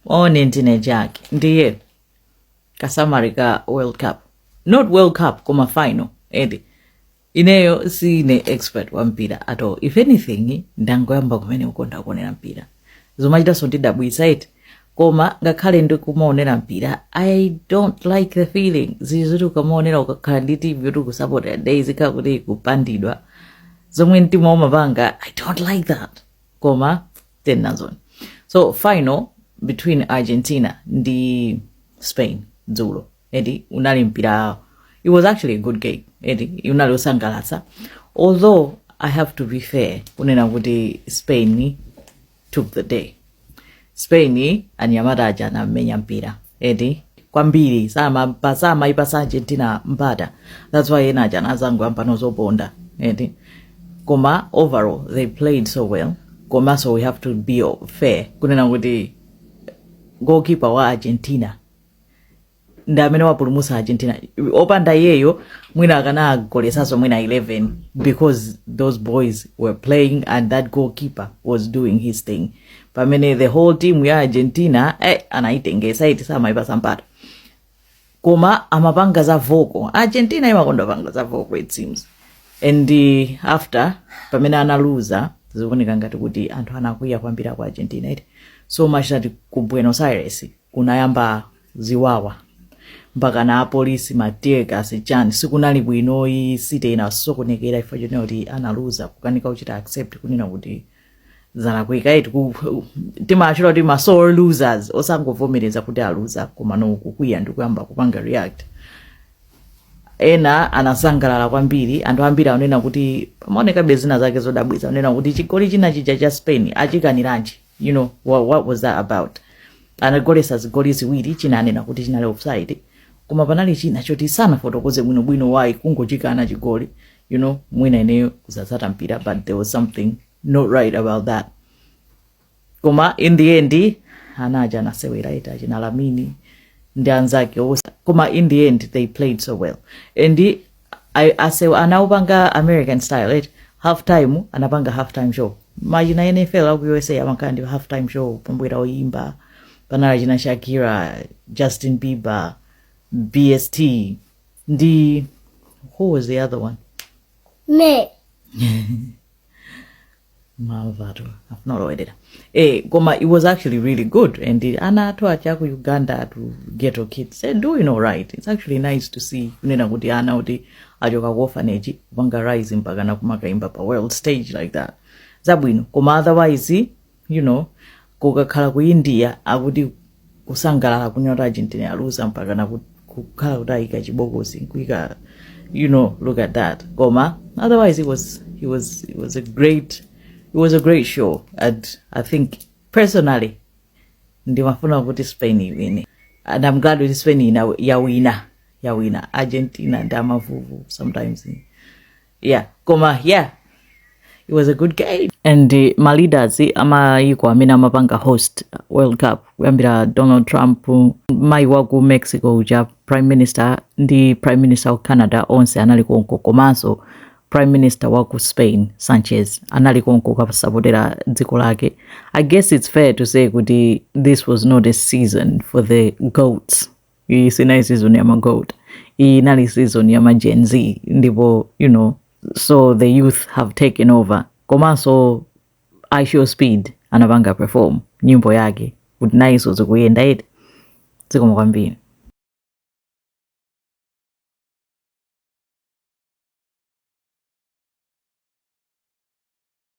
One ndine Jack. Ndiye ka summary ka World Cup, not World Cup koma final eti. Ineyo sine expert wa mpira at all. If anything, ndangoyamba kumene kukonda kuonera mpira, zomachitanso ndidabwitsa eti. Koma ngakhale ndikumaonera mpira, I don't like the feeling zili zoti ukamaonera, ukakhala ndi team yoti ukusapota, days ikhala kuti ikupandidwa, zomwe mtima umapanga, I don't like that. Koma tenazoni. So final between Argentina ndi Spain dzulo eti, unali mpira. It was actually a good game eti, unali osangalatsa, although I have to be fair kunena kuti Spain took the day. Spain, anyamata aja anamenya mpira eti kwambiri, samaipasa Argentina mpata. That's why ena aja anazangoyamba nozoponda eti. Koma overall they played so well. Komanso we have to be fair kunena kuti goalkeeper wa Argentina ndi amene wapulumutsa Argentina. Opanda iyeyo, mwina akanagolesanso mwina 11, because those boys were playing and that goalkeeper was doing his thing, pamene the whole team ya Argentina anaitengesa iti, samaipasa mpata. Koma amapanga za vocal. Argentina imakonda panga za vocal, it seems. And after pamene analuza, zikuoneka ngati kuti anthu anakwiya kwambiri ku Argentina iti, so much that ku Buenos Aires kunayamba ziwawa, mpaka na apolisi, ma tear gas, chani. Sikunali bwinoyi. City inasokonekera ifo chonena kuti analuza, kukanika kuchita accept kunena kuti zalakwika iti. Timachula kuti ma sore losers, osangovomereza kuti aluza, koma no, kukwiya ndikuyamba kupanga react. Ena anasangalala kwambiri. Anthu ambiri akunena kuti pamaonekabe zina zake zodabwitsa, kunena kuti chigoli china chija cha Spain achikaniranji? What was that about? Anagolesa zigoli ziwiri, china anena kuti chinali offside, koma panali china choti sanafotokoze bwinobwino why kungochikana chigoli. Mwina ineyo kusatsata mpira, but there was something not right about that. Koma in the end anaja anasewera ita, achina Lamine ndi anzake onse. Koma in the end they played so well and ase anaupanga American style it. Half time anapanga half time show. Machina NFL aku USA amakhala ndi half time show, pombwera oyimba. Panali china Shakira, Justin Bieber, BST ndi, who was the other one? Me. Mamvato afunolowerera. Koma it was actually really good. And ana athu acha ku Uganda, to ghetto kids, they're doing all right. It's actually nice to see kunena kuti ana kuti achoka ku orphanage kupanga rise mpaka na kumakaimba pa world stage like that. Zabwino. Koma otherwise, kukakhala ku India, akuti kusangalala kunyota Argentina aluza, mpaka na kukhala kuti ayika chibokosi nkuika. Look at that. Koma otherwise it was a great show. And I think personally ndimafuna kuti Spain iwine, and I'm glad kuti Spain ina yawina, yawina. Argentina ndi amavuvu sometimes, yeah. Koma yeah, it was a good game. And ma leaders amayiko amene amapanga host World Cup, kuyambira Donald Trump, mayi wa ku Mexico uja, prime minister, ndi prime minister wa Canada, onse anali konko. Komanso prime minister wa ku Spain, Sanchez, anali konko kasapotera dziko lake. I guess it's fair to say kuti this was not a season for the GOATs. Iyi sinali season ya ma GOAT, iyi inali season ya ma Gen Z. Ndipo so the youth have taken over. Komanso IShowSpeed anapanga perform nyimbo yake kuti nayiso zikuyenda iti. Zikomo kwambiri.